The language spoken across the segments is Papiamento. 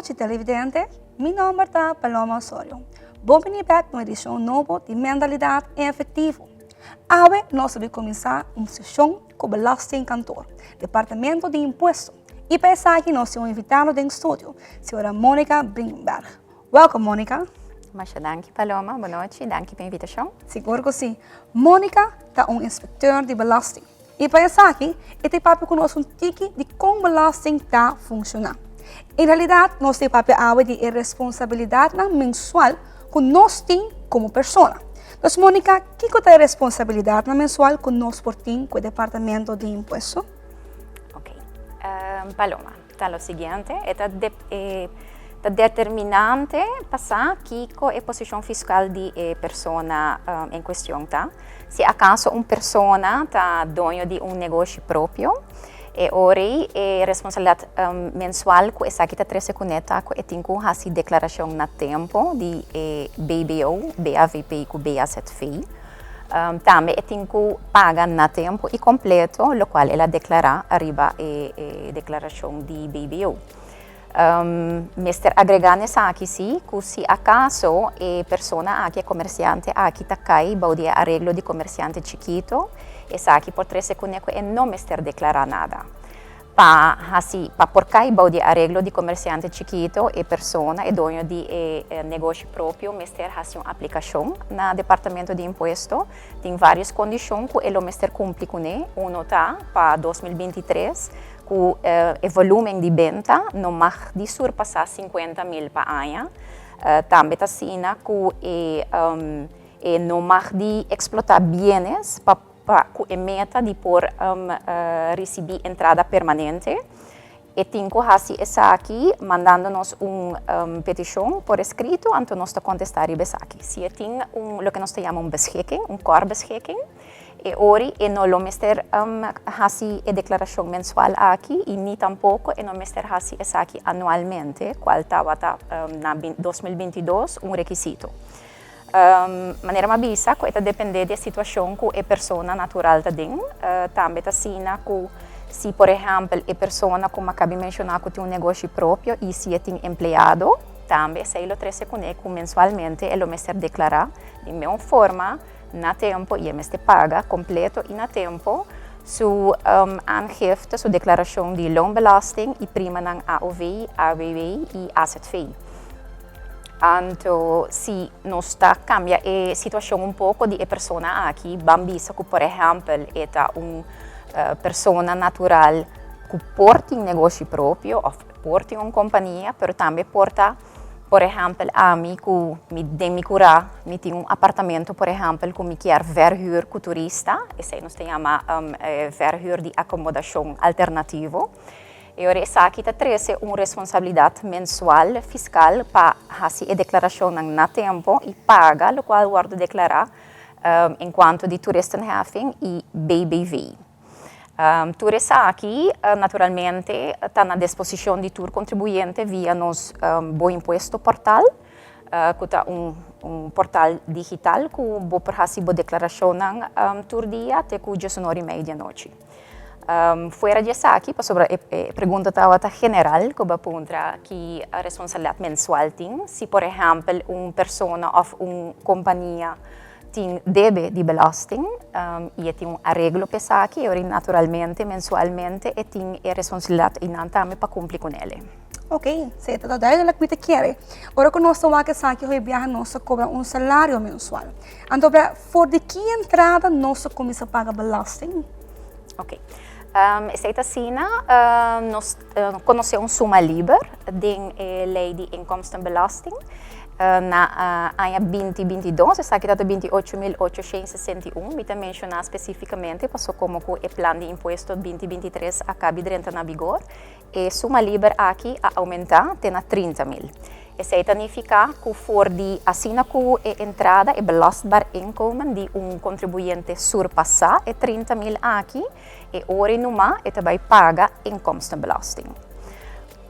Nochi, televidente. Mi nomber ta Paloma Osorio. Bon bini bek na un edicion nobo di Mentalidad Efectivo. Awe nos ta bay cuminsa un sesion cu Belastingkantoor, Departamento di Impuesto. Y pa esaki nos tin un invitado den studio, señora Monica Brinberg. Welcome, Monica. Masha danki, Paloma. Bon nochi. Danki pa e invitacion. Sigur cu si. Monica ta un inspecteur di belasting. Y pa esaki, e ta papia cu nos un tiki di con belasting ta funciona. En realidad, nos ta papia awe di e responsabilidadnan mensual cu nos tin como persona. Dus Monica, kico ta e responsabilidadnan mensual cu nos por tin cu e Departamento di Impuesto? Ok. Paloma, ta lo siguiente, e ta de, e ta determinante pa sa kico e posicion fiscal di e persona en cuestion ta. Si acaso un persona ta doño di un negoshi propio, e ora ei e responsabilidad mensual cu esaki ta trece cune ta cu e tin cu haci declaracion na tempo di e BBO, BAVP cu BAZV. Tambe e tin cu paga na tempo y completo locual el a declara ariba e declaracion di BBO. Mester agrega na esaki si cu si acaso e persona aki, e comerciante aki ta cay bou di e areglo di comerciante chikito, esaki por trece cune cu e no mester declara nada. Pa hasi, pa por kai bou di e areglo di komersiante chikito, e persona, e doño di e negoshi propio mester hasi un aplikashon na Departamento di Impuesto. Tin vários kondishon ku e lo mester kumpli kuné. Uno ta pa 2023 ku e volúmen di benta no mag di surpasá 50 mil pa aña. Tambe ta asina ku e e no mag di eksplotá bienes pa ku e meta di por risibí entrada permanente. E tin ku hasi esaki mandando nos un petishon por eskrito, anto nos ta kontestá riba esaki. Si e tin un loke nos ta yama un beschikking, un KOR-beschikking, e ori e no lo mester hasi e deklarashon mensual aki i ni tampoko e no mester hasi esaki anualmente, kual tabata na 2022 un rekisito. Manera mi a bisa, ku e ta dependé di e situashon ku e persona natural ta den. Tambe ta asina ku si por ehèmpel e persona ku mi a kaba di menshoná ku tin un negoshi propio i si e tin empleado, tambe esei lo trese kuné ku mensualmente e lo mester deklará di meun forma na tempo i e mester paga kompleto i na tempo su aangifte, su deklarashon di loonbelasting i primanan AOV, AWW i AZV. Anto si nos ta kambia e situashon un poko di e persona aki, ban bisa ku por ehèmpel e ta un persona natural ku por tin negoshi propio òf por tin un kompania, pero tambe por ta por ehèmpel ami ku mi den mi kurá mi tin un apartamento por ehèmpel ku mi kier verhuur ku turista, esei nos ta yama verhuur di akomodashon alternativo. E ora esaki ta trese un responsabilidat mensual fiskal pa hasi e deklarashonnan na tempo i paga lokual wòrdu deklará en kuanto di toeristenheffing i BBV. Tur esaki naturalmente ta na disposishon di tur kontribuyente via nos Bo Impuesto portal, ku ta un portal digital ku bo por hasi bo deklarashonnan tur dia te ku 11:30 di anochi. Fuera di esaki, pasobra e pregunta tabata general ku bo a puntra ki responsabilidat mensual tin, si por ehèmpel un persona òf un kompania tin debe di belasting i e tin un areglo pa esaki, e ora naturalmente mensualmente e tin e responsabilidat einan tambe pa kumpli ku nele. Ok, si ta duidelijk mi ta kere. Ora ku nos ta wak esaki hopi biaha nos ta kobra un salario mensual. Anto for di ki entrada nos ta kuminsá paga belasting? Ok. Esei ta asina, nos konosé un suma liber den e lei di inkomstenbelasting na aña 2022, esaki ta 28.861, mi ta menshoná spesífikamente paso komo ku e plan di impuesto 2023 a kabi drenta na vigor, e suma liber aki a oumentá te na 30.000. Esei ta nifiká ku for di asina ku e entrada, e belastbaar inkomen di un kontribuyente surpasá e 30.000 aki, e ora i numa e ta bai paga inkomstenbelasting.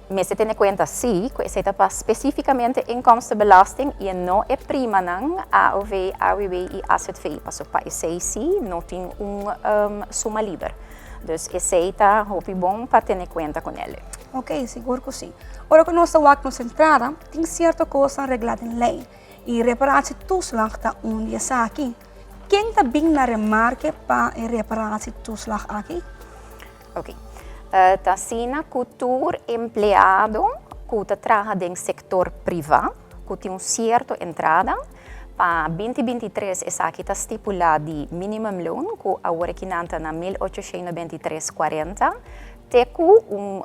Mester tene kuenta sí ku esei ta pa spesífikamente inkomstenbelasting i e no e primanan AOV, AWB i AZV, pasobra pa esei sí no tin un suma liber. Dus esei ta hopi bon pa tene kuenta ku nel. Ok, sigur ku si. Ora ku nos ta wak nos entrada, tin sierto kosnan reglá den lei i reparatietoeslag ta un di esaki. Ken ta bin na remarke pa e reparatietoeslag aki? Ok. Ta asina ku tur empleado ku ta traha den sektor privá ku tin un sierto entrada, pa 2023 esaki ta stipulá di minimumloon ku awor aki nan ta na 1893,40 te ku un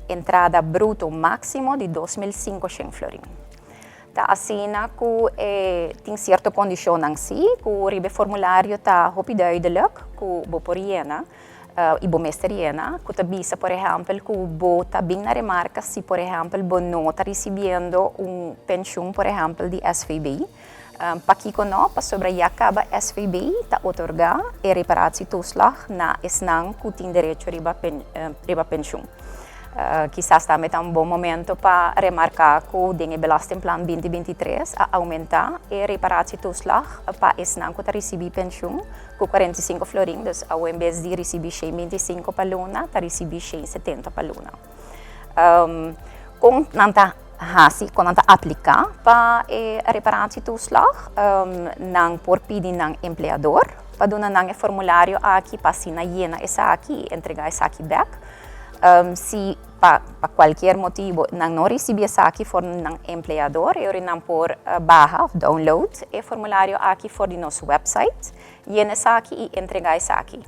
entrada bruto máksimo di 2500 florin. Ta asina ku e tin sierto kondishonnan sí, ku riba e formulario ta hopi duidelijk ku bo por yena i bo mester yena, ku ta bisa por ehèmpel ku bo ta bin na remarka si por ehèmpel bo no ta risibiendo un penshun por ehèmpel di SVB. Pakiko no? Pasobra ya kaba SVB ta otorgá e reparatietoeslag na esnan ku tin derecho riba riba penshun. Kisas tambe ta un bon momento pa remarká ku den e Belastingplan 2023 a oumentá e reparatietoeslag pa esnan ku ta risibí penshun ku 45 florin, dus awo en bes di risibí 125 pa luna ta risibí 170 pa luna. Kon nan ta hasi, kon nan ta apliká pa e reparatietoeslag? Nan por pidi nan empleador pa duna nan e formulario aki pa asina yena esaki i entregá esaki bèk. Si pa pa kualkier motibu nan no risibí esaki for di nan empleador, e ora nan por baha òf download e formulario aki for di nos wèpsait, yena esaki i entregá esaki.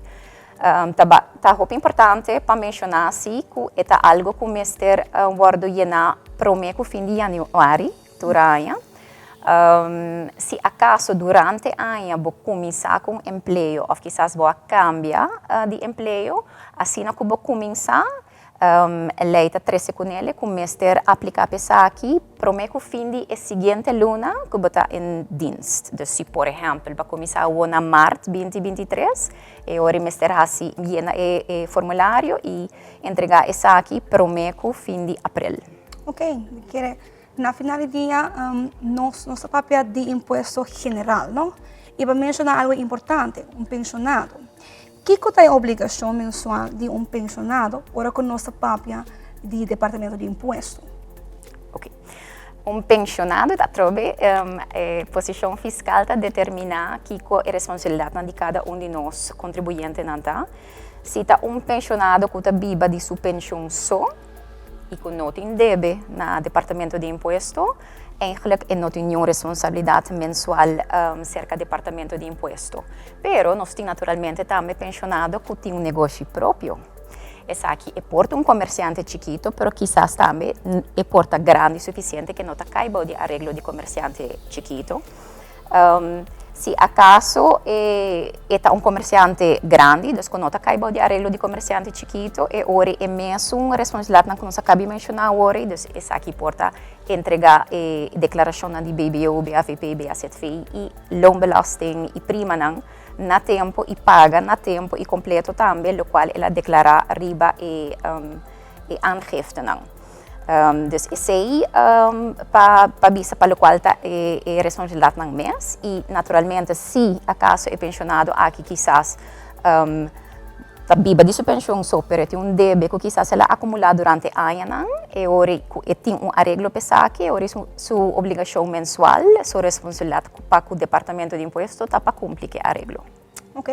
Ta ta hopi importante pa menshoná si ku e ta algu ku mester wòrdu yená promé ku fin di yanüari tur aña. Si akaso durante aña bo kuminsá ku un empleo òf kisas bo a kambia di empleo, asina ku bo kuminsá, e lei ta trese kunele ku mester apliká pa esaki promé ku fin di e siguiente luna ku bo ta in dienst. Dus si por ehèmpel bo a kuminsá awor na mart 2023, e ora mester hasi yena e formulario i entregá esaki promé ku fin di aprel. Ok, mi kere na final di dia nos nos ta papia di impuesto general, no? I bo a menshoná algu importante, un penshonado. Kiko ta e obligashon mensual di un penshonado ora ku nos ta papia di Departamento di Impuesto? Ok. Un penshonado ta atrobe e posishon fiskal ta determiná kiko e responsabilidatnan di kada un di nos kontribuyentenan ta. Si ta un penshonado ku ta biba di su penshun so i ku no tin debe na Departamento di Impuesto, Eigenlijk e no tin niun responsabilidat mensual serka Departamento di Impuesto. Pero nos tin naturalmente tambe penshonado ku tin un negoshi propio. Esaki e por ta un komersiante chikito, pero kisas tambe e por ta grandi sufisiente ku e no ta kai bou di areglo di komersiante chikito. Si akaso e e ta un komersiante grandi, dus ku no ta kai bou di areglo di komersiante chikito, e ora e mesun responsabilidatnan ku nos a kabi menshoná awor, dus esaki por ta Entregá e deklarashonnan di BBO, BAVP, BAZV i loonbelasting i primanan na tempu i paga na tempu i kompleto tambe lokual el a deklará riba e e aangiftenan. Dus esei pa pa bisa pa lokual ta e e responsabilidatnan mes i naturalmente si akaso e penshonado aki kisas Ta biba di su penshon so, pero e tin un debe ku kisas el a akumulá durante añanan. E ora ku e tin un areglo pa esaki, e ora su su obligashon mensual, su responsabilidat pa ku Departamento di Impuesto ta pa kumpli ku e areglo. Ok.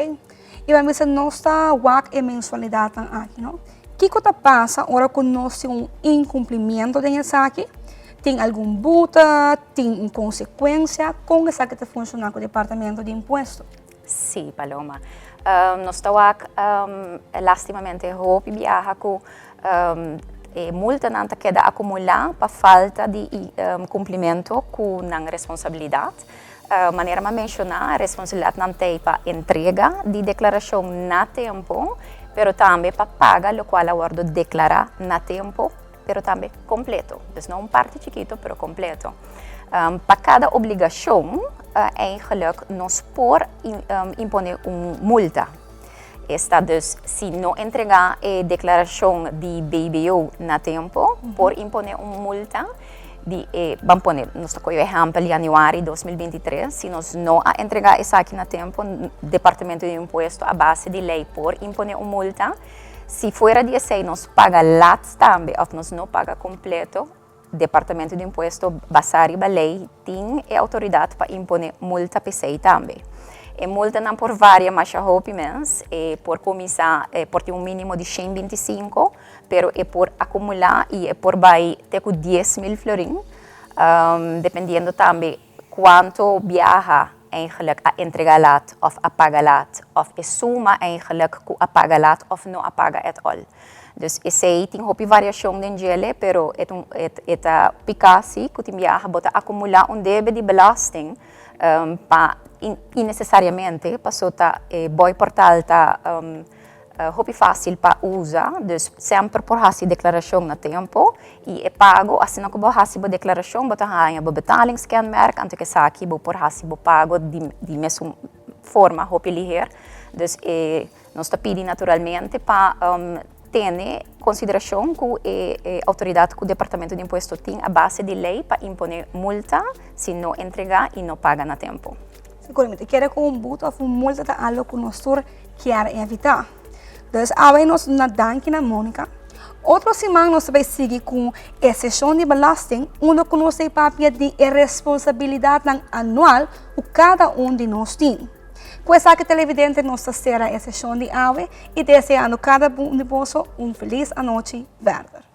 I ban bisa nos ta wak e mensualidatnan aki, no? Kiko ta pasa ora ku nos tin un inkumplimiento den esaki? Tin algun buta? Tin un konsekuensia? Kon esaki ta funshoná ku Departamento di Impuesto? Sí, Paloma. Nos ta wak lastimamente hopi biaha ku e multanan ta keda akumulá pa falta di kumplimentu ku nan responsabilidat. Manera mi a menshoná, responsabilidatnan t'ei pa entrega di deklarashon na tempu, pero tambe pa paga lokual a wòrdu deklará na tempu, pero tambe kompleto. Dus no un parti chikitu, pero kompleto. Pa kada obligashon eigenlijk nos por impone un multa. Esta dus si no entrega e deklarashon di BBO na tempu, por impone un multa di e, ban pone, nos ta kohe ehèmpel yanüari 2023, si nos no a entrega esaki na tempu, Departamento di Impuesto a base di lei por impone un multa. Si fuera di esei nos paga lat tambe òf nos no paga kompleto, Departamento di Impuesto basá riba lei tin e outoridat pa imponé multa p'esei tambe. E multanan por varia masha hopi mes, e por kuminsá, e por tin un mínimo di 125, pero e por akumulá i e por bai te ku 10,000 florin, dependiendo tambe kuantu biaha eigenlijk a entregá lat òf a paga lat òf e suma eigenlijk ku a paga lat òf no a paga at all. Dus esei tin hopi variashon den djele, pero e ta un e ta piká si ku tin biaha bo ta akumulá un debe di belasting pa innesesariamente paso ta e boy portal ta hopi fásil pa usa, dus semper por hasi deklarashon na tempu i e pago asina ku bo hasi bo deklarashon bo ta haña bo betalingskenmerk anto ku esaki bo por hasi bo pago di di mesun forma hopi liher. Dus e Nos ta pidi naturalmente pa tene konsiderashon ku e outoridat ku Departamento di Impuesto tin a base di lei pa impone multa si no entregá i no paga na tempu. Siguramente kere ku un but òf un multa ta algu ku nos tur kier evitá. Dus awe nos duna danki na Monica. Otro siman nos ta bai sigui ku e seshon di belasting unda ku nos ta e papia di e responsabilidatnan anual ku kada un di nos tin. Ku esaki televidente nos ta sera e seshon di awe i deseando kada un di boso un felis anochi verder.